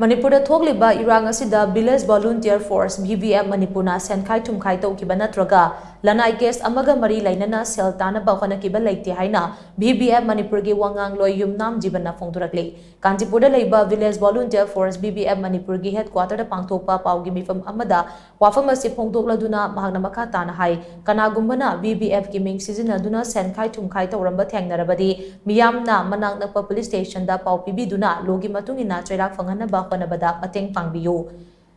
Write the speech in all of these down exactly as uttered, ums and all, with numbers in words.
ꯃꯅꯤꯄꯨꯔꯗ ꯊꯣꯛꯂꯤꯕ ꯏꯔꯥꯡ ꯑꯁꯤꯗ Village Volunteer Force, V V F, ꯃꯅꯤꯄꯨꯔꯅ ꯁꯦꯟꯈꯥꯏ ꯊꯨꯝꯈꯥꯏ ꯇꯧꯈꯤꯕ ꯅꯠꯇ꯭ꯔꯒ ꯂꯅꯥꯏ ꯀꯦꯁ ꯑꯃꯒ ꯃꯔꯤ ꯂꯩꯅꯅ ꯁꯦꯜ ꯇꯥꯅꯕ ꯍꯣꯠꯅꯈꯤꯕ ꯂꯩꯇꯦ ꯍꯥꯏꯅ V V F ꯃꯅꯤꯄꯨꯔꯒꯤ ꯋꯥꯉꯥꯡꯂꯣꯏ ꯌꯨꯝꯅꯥꯝ ꯖꯤꯕꯟꯅ ꯐꯣꯡꯗꯣꯔꯛꯂꯤ꯫ ꯀꯥꯟꯆꯤꯄꯨꯔꯗ ꯂꯩꯕ Village Volunteer Force, V V F, ꯃꯅꯤꯄꯨꯔꯒꯤ headquarter ꯗ ꯄꯥꯡꯊꯣꯛꯄ ꯄꯥꯎꯒꯤ ꯃꯤꯐꯝ ꯑꯃꯗ ꯋꯥꯐꯝ ꯑꯁꯤ ꯐꯣꯡꯗꯣꯛꯂꯗꯨꯅ ꯃꯍꯥꯛꯅ ꯃꯈꯥ ꯇꯥꯅ ꯍꯥꯏ, ꯀꯅꯥꯒꯨꯝꯕꯅ V V F ꯀꯤ ꯃꯤꯡ ꯁꯤꯖꯤꯟꯅꯗꯨꯅ ꯁꯦꯟꯈꯥꯏ ꯊꯨꯝꯈꯥꯏ ꯇꯧꯔꯝꯕ ꯊꯦꯡꯅꯔꯕꯗꯤ ꯃꯤꯌꯥꯝꯅ ꯃꯅꯥꯛ ꯅꯛꯄ police station ꯗ ꯄꯥꯎ ꯄꯤꯕꯤꯗꯨꯅ law ꯒꯤ ꯃꯇꯨꯡ ꯏꯟꯅ ꯆꯩꯔꯥꯛ ꯐꯪꯍꯟꯅꯕ ꯍꯣꯠꯅꯕꯗ ꯃꯇꯦꯡ ꯄꯥꯡꯕꯤꯌꯨ꯫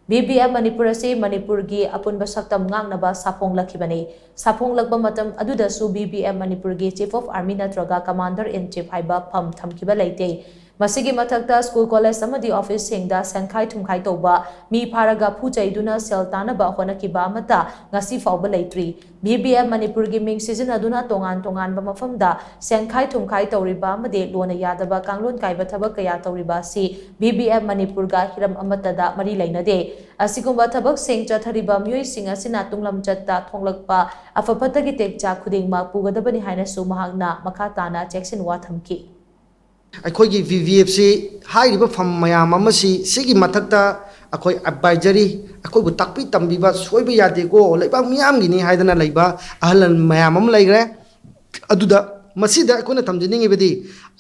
V V F ꯃꯅꯤꯄꯨꯔ ꯑꯁꯤ ꯃꯅꯤꯄꯨꯔꯒꯤ ꯑꯄꯨꯟꯕ ꯁꯛꯇꯝ ꯉꯥꯛꯅꯕ ꯁꯥꯐꯣꯡꯂꯛꯈꯤꯕꯅꯤ꯫ ꯁꯥꯐꯣꯡꯂꯛꯄ ꯃꯇꯝ ꯑꯗꯨꯗꯁꯨ V V F ꯃꯅꯤꯄꯨꯔꯒꯤ Chief of Army ꯅꯠꯇ꯭ꯔꯒ Commander in Chief ꯍꯥꯏꯕ ꯐꯝ ꯊꯝꯈꯤꯕ ꯂꯩꯇꯦ꯫ ꯃꯁꯤꯒꯤ ꯃꯊꯛꯇ school, college ꯑꯃꯗꯤ office ꯁꯤꯡꯗ ꯁꯦꯟꯈꯥꯏ ꯊꯨꯝꯈꯥꯏ ꯇꯧꯕ, ꯃꯤ ꯐꯥꯔꯒ ꯐꯨ ꯆꯩꯗꯨꯅ ꯁꯦꯜ ꯇꯥꯅꯕ ꯍꯣꯠꯅꯈꯤꯕ ꯑꯃꯠꯇ ꯉꯁꯤ ꯐꯥꯎꯕ ꯂꯩꯇ꯭ꯔꯤ꯫ V V F ꯃꯅꯤꯄꯨꯔꯒꯤ ꯃꯤꯡ ꯁꯤꯖꯤꯟꯅꯗꯨꯅ ꯇꯣꯉꯥꯟ ꯇꯣꯉꯥꯟꯕ ꯃꯐꯝꯗ ꯁꯦꯟꯈꯥꯏ ꯊꯨꯝꯈꯥꯏ ꯇꯧꯔꯤꯕ ꯑꯃꯗꯤ law ꯅ ꯌꯥꯗꯕ ꯀꯥꯡꯂꯣꯟ ꯀꯥꯏꯕ ꯊꯕꯛ ꯀꯌꯥ ꯇꯧꯔꯤꯕ ꯑꯁꯤ V V F ꯃꯅꯤꯄꯨꯔꯒ ꯍꯤꯔꯝ ꯑꯃꯠꯇꯗ ꯃꯔꯤ ꯂꯩꯅꯗꯦ꯫ ꯑꯁꯤꯒꯨꯝꯕ ꯊꯕꯛꯁꯤꯡ ꯆꯠꯊꯔꯤꯕ ꯃꯤꯑꯣꯏꯁꯤꯡ ꯑꯁꯤꯅ ꯇꯨꯡꯂꯝꯆꯠꯇ ꯊꯣꯛꯂꯛꯄ ꯑꯐ ꯐꯠꯇꯒꯤ ꯇꯦꯛꯆꯥꯛ ꯈꯨꯗꯤꯡꯃꯛ ꯄꯨꯒꯗꯕꯅꯤ ꯍꯥꯏꯅꯁꯨ ꯃꯍꯥꯛꯅ ꯃꯈꯥ ꯇꯥꯅ ꯆꯦꯛꯁꯤꯟꯋꯥ ꯊꯝꯈꯤ꯫ ꯑꯩꯈꯣꯏꯒꯤ V V F ꯁꯤ ꯍꯥꯏꯔꯤꯕ ꯐꯝ ꯃꯌꯥꯝ ꯑꯃꯁꯤ ꯁꯤꯒꯤ ꯃꯊꯛꯇ ꯑꯩꯈꯣꯏ advisory, ꯑꯩꯈꯣꯏꯕꯨ ꯇꯥꯛꯄꯤ ꯇꯝꯕꯤꯕ ꯁꯣꯏꯕ ꯌꯥꯗꯦꯀꯣ, ꯂꯩꯕꯥꯛ ꯃꯤꯌꯥꯝꯒꯤꯅꯤ ꯍꯥꯏꯗꯅ ꯂꯩꯕ ꯑꯍꯜ ꯂꯃꯟ ꯃꯌꯥꯝ ꯑꯃ ꯂꯩꯈ꯭ꯔꯦ꯫ ꯑꯗꯨꯗ ꯃꯁꯤꯗ ꯑꯩꯈꯣꯏꯅ ꯊꯝꯖꯅꯤꯡꯉꯤꯕꯗꯤ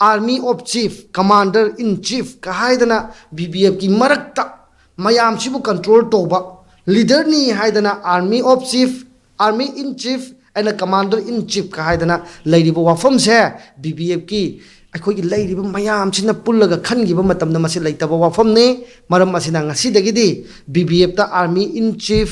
Army of Chief, Commander in Chief ꯀ ꯍꯥꯏꯗꯅ V V F ꯀꯤ ꯃꯔꯛꯇ ꯃꯌꯥꯝꯁꯤꯕꯨ control ꯇꯧꯕ leader ꯅꯤ ꯍꯥꯏꯗꯅ Army of Chief, Army in Chief and Commander in Chief ꯀ ꯍꯥꯏꯗꯅ ꯂꯩꯔꯤꯕ ꯋꯥꯐꯝꯁꯦ V V F ꯀꯤ ꯑꯩꯈꯣꯏꯒꯤ ꯂꯩꯔꯤꯕ ꯃꯌꯥꯝꯁꯤꯅ ꯄꯨꯜꯂꯒ ꯈꯟꯈꯤꯕ ꯃꯇꯝꯗ ꯃꯁꯤ ꯂꯩꯇꯕ ꯋꯥꯐꯝꯅꯤ꯫ ꯃꯔꯝ ꯑꯁꯤꯅ ꯉꯁꯤꯗꯒꯤꯗꯤ V V F ꯇ Army in Chief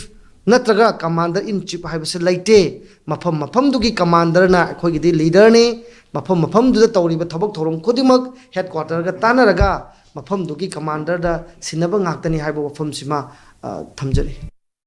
ꯅꯠꯇ꯭ꯔꯒ Commander in Chief ꯍꯥꯏꯕꯁꯦ ꯂꯩꯇꯦ꯫ ꯃꯐꯝ ꯃꯐꯝꯗꯨꯒꯤ commander ꯅ ꯑꯩꯈꯣꯏꯒꯤꯗꯤ leader ꯅꯤ꯫ ꯃꯐꯝ ꯃꯐꯝꯗꯨꯗ ꯇꯧꯔꯤꯕ ꯊꯕꯛ ꯊꯧꯔꯝ ꯈꯨꯗꯤꯡꯃꯛ headquarter ꯒ ꯇꯥꯟꯅꯔꯒ ꯃꯐꯝꯗꯨꯒꯤ commander ꯗ ꯁꯤꯟꯅꯕ ꯉꯥꯛꯇꯅꯤ ꯍꯥꯏꯕ ꯋꯥꯐꯝꯁꯤꯃ, ꯑ, ꯊꯝꯖꯔꯤ꯫